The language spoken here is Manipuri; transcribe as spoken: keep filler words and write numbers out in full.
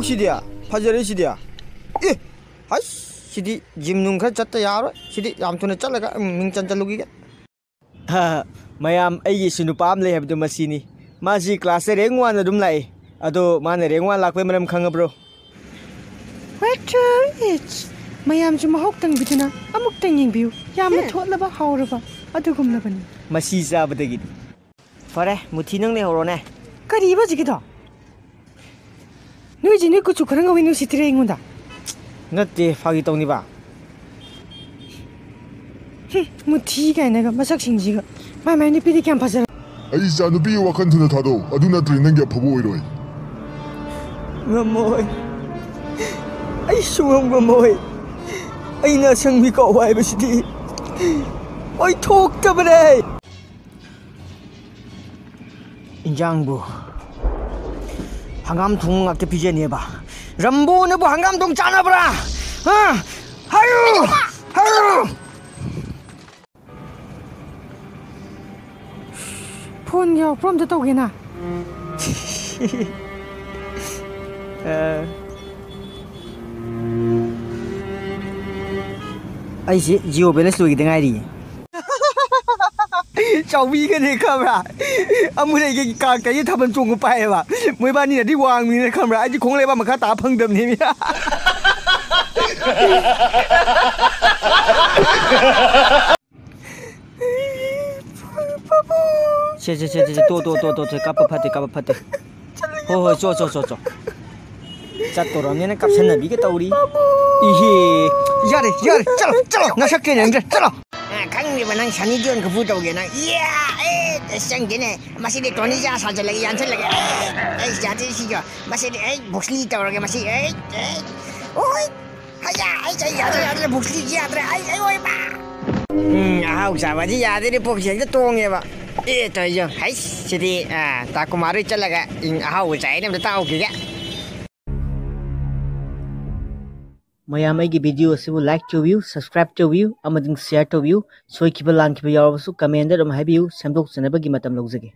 ꯁꯤꯗꯤ ꯐꯖꯔꯦ ꯁꯤꯗꯤ꯫ ꯑꯦ, ꯍꯩꯁ, ꯁꯤꯗꯤ ꯖꯤꯝ ꯅꯨꯡ ꯈꯔ ꯆꯠꯇ ꯌꯥꯔꯣꯏ꯫ ꯁꯤꯗꯤ ꯌꯥꯝ ꯊꯨꯅ ꯆꯠꯂꯒ ꯃꯤꯡ ꯆꯟꯁꯜꯂꯨꯈꯤꯒꯦ꯫ ꯍꯥ, ꯃꯌꯥꯝ, ꯑꯩꯒꯤ ꯏꯁꯨ ꯅꯨꯄꯥ ꯑꯃ ꯂꯩ ꯍꯥꯏꯕꯗꯣ ꯃꯁꯤꯅꯤ꯫ ꯃꯥꯁꯤ ꯀ꯭ꯂꯥꯁꯇ ꯔꯦꯡ ꯋꯥꯟ ꯑꯗꯨꯝ ꯂꯥꯛꯏ꯫ ꯑꯗꯣ ꯃꯥꯅ ꯔꯦꯡ ꯋꯥꯟ ꯂꯥꯛꯄꯩ ꯃꯔꯝ ꯈꯪꯉꯕ꯭ꯔꯣ? Waiter it's! ꯃꯌꯥꯝꯁꯨ ꯃꯍꯥꯎ ꯇꯪꯕꯤꯗꯨꯅ ꯑꯃꯨꯛꯇꯪ ꯌꯦꯡꯕꯤꯌꯨ꯫ ꯌꯥꯝꯅ ꯊꯣꯠꯂꯕ, ꯍꯥꯎꯔꯕ ꯑꯗꯨꯒꯨꯝꯂꯕꯅꯤ꯫ ꯃꯁꯤ ꯆꯥꯕꯗꯒꯤꯗꯤ꯫ ꯐꯔꯦ, ꯃꯨꯊꯤ ꯅꯪ ꯂꯩꯍꯧꯔꯣꯅꯦ꯫ ꯀꯔꯤꯕ ꯍꯧꯖꯤꯛꯀꯤꯗꯣ? ꯅꯣꯏꯁꯤ ꯅꯣꯏ ꯀꯨꯆꯨ ꯈꯔ ꯉꯧꯋꯤ ꯅꯨꯡꯁꯤꯠꯇ꯭ꯔꯦ ꯑꯩꯉꯣꯟꯗ꯫ ꯅꯠꯇꯦ, ꯐꯥꯒꯤ ꯇꯧꯅꯤꯕ꯫ ꯍꯨꯝ, ꯃꯨꯊꯤ ꯀꯥꯏꯅꯒ ꯃꯁꯛꯁꯤꯡꯁꯤꯒ꯫ ꯃꯥꯏ ꯃꯥꯏ ꯅꯨꯄꯤꯗꯤ ꯀꯌꯥꯝ ꯐꯖꯔ-꯫ ꯑꯩ ꯏꯆꯥ ꯅꯨꯄꯤꯒꯤ ꯋꯥꯈꯜ ꯊꯨꯅ ꯊꯥꯗꯣꯛꯎ, ꯑꯗꯨ ꯅꯠꯇ꯭ꯔꯗꯤ ꯅꯪꯒꯤ ꯑꯐꯕ ꯑꯣꯏꯔꯣꯏ꯫ ꯉꯝꯃꯣꯏ꯫ ꯑꯩ ꯁꯨꯡꯉꯝ ꯉꯝꯃꯣꯏ꯫ ꯑꯩꯅ ꯑꯁꯪ ꯃꯤꯀꯥꯎ ꯍꯥꯏꯕꯁꯤꯗꯤ ꯑꯣꯏꯊꯣꯛꯇꯕꯅꯦ꯫ ꯏꯟꯖꯥꯡꯕꯨ ꯍꯪꯒꯥꯝ ꯊꯣꯡ ꯉꯥꯛꯇ ꯄꯤꯖꯅꯦꯕ꯫ ꯔꯝꯕꯣꯅꯕꯨ ꯍꯪꯒꯥꯝ ꯊꯣꯡ ꯆꯥꯅꯕ꯭ꯔꯥ? ꯍꯥ? ꯍꯥꯏꯌꯨ! ꯍꯥꯏꯌꯨ! ꯐꯣꯟꯒꯤ ꯑꯣꯐꯔ ꯑꯝꯇ ꯇꯧꯒꯦꯅ꯫ ꯑ, ꯑꯩꯁꯦ ꯖꯤꯑꯣ ꯕꯦꯂꯦꯟꯁ ꯂꯣꯏꯈꯤꯗ ꯉꯥꯏꯔꯤꯌꯦ꯫ ꯆꯥꯎꯕꯤꯒꯅꯦ ꯈꯪꯕ꯭ꯔꯥ? ꯑꯃꯨꯔꯩꯒꯤ ꯀꯥꯔꯛꯇꯒꯤ ꯊꯥꯕꯜ ꯆꯣꯡꯕ ꯄꯥꯏꯌꯦꯕ꯫ ꯃꯣꯏꯕꯥꯅꯤꯅꯗꯤ ꯋꯥꯡꯕꯅꯤꯅ ꯈꯪꯕ꯭ꯔꯥ? ꯑꯩꯗꯤ ꯈꯣꯡ ꯂꯩꯕꯥꯛ ꯃꯈꯥ ꯇꯥ ꯐꯪꯗꯕꯅꯦꯃꯤ꯫ ꯁꯦ, ꯁꯦ, ꯁꯦ, ꯁꯦ, ꯁꯦ, ꯇꯣ, ꯇꯣ, ꯇꯣ, ꯇꯣ, ꯁꯦ, ꯀꯥꯞꯄ ꯐꯠꯇꯦ, ꯀꯥꯞꯄ ꯐꯠꯇꯦ꯫ ꯍꯣ, ꯍꯣꯏ, ꯆꯣ, ꯆꯣ, ꯆꯣ, ꯆꯣ꯫ ꯆꯠꯇꯣꯔꯝꯅꯤꯅ ꯀꯥꯞꯁꯟꯅꯕꯤꯒ ꯇꯧꯔꯤ꯫ ꯏꯍꯦ꯫ ꯌꯥꯔꯦ, ꯌꯥꯔꯦ, ꯆꯠꯂꯣ, ꯆꯠꯂꯣ, ꯅꯁꯛ ꯀꯦꯟꯖꯟꯈ꯭ꯔꯦ, ꯆꯠꯂꯣ꯫ ꯑ, ꯈꯪꯗ꯭ꯔꯤꯕ ꯅꯪ ꯁꯅꯤ ꯗꯤꯑꯣꯜ ꯈꯨꯐꯨ ꯇꯧꯒꯦ ꯅꯪ? ꯏꯌꯥ, ꯑꯦ, ꯑꯁ, ꯆꯪꯗꯦꯅꯦ꯫ ꯃꯁꯤꯗꯤ ꯇꯣꯅꯤ ꯖꯥ ꯁꯥꯖꯜꯂꯒꯦ, ꯌꯥꯟꯁꯤꯜꯂꯒꯦ꯫ ꯑꯦ, ꯑꯩ ꯌꯥꯗꯦ ꯁꯤꯒ꯫ ꯃꯁꯤꯗꯤ ꯑꯩ ꯕ꯭ꯔꯨꯁꯂꯤ ꯇꯧꯔꯒꯦ ꯃꯁꯤ꯫ ꯑꯩ, ꯑꯩ, ꯑꯣꯏ꯫ ꯍꯩꯌꯥ! ꯑꯩ, ꯑꯩ ꯌꯥꯗ꯭ꯔꯦ, ꯌꯥꯗ꯭ꯔꯦ, ꯕꯨꯛꯁꯂꯤꯁꯤ ꯌꯥꯗ꯭ꯔꯦ, ꯑꯩ, ꯑꯩ ꯑꯣꯏꯕ! ꯎꯝ, ꯑꯍꯥꯎ ꯆꯥꯕꯗꯤ ꯌꯥꯗꯦꯅꯦ, ꯄꯨꯛꯁꯤ ꯍꯦꯛꯇ ꯇꯣꯡꯉꯦꯕ꯫ ꯑꯦ, ꯇꯧꯔꯤꯁꯦ, ꯍꯩꯁ, ꯁꯤꯗꯤ, ꯑꯥ, ꯇꯥꯀꯨꯃꯥꯔ ꯍꯣꯏ ꯆꯠꯂꯒ, ꯎꯝ, ꯑꯍꯥꯎꯕ ꯆꯥꯏꯅ ꯑꯝꯇ ꯇꯥꯍꯧꯈꯤꯒꯦ꯫ ꯃꯌꯥꯝ ꯑꯩꯒꯤ video ꯑꯁꯤꯕꯨ like ꯇꯧꯕꯤꯌꯨ, subscribe ꯇꯧꯕꯤꯌꯨ, ꯑꯃꯗꯤ share ꯇꯧꯕꯤꯌꯨ꯫ ꯁꯣꯏꯈꯤꯕ ꯂꯥꯟꯈꯤꯕ ꯌꯥꯎꯔꯕꯁꯨ comment ꯑꯗꯨꯝ ꯍꯥꯏꯕꯤꯌꯨ, ꯁꯦꯝꯗꯣꯛꯆꯅꯕꯒꯤ ꯃꯇꯝ ꯂꯧꯖꯒꯦ꯫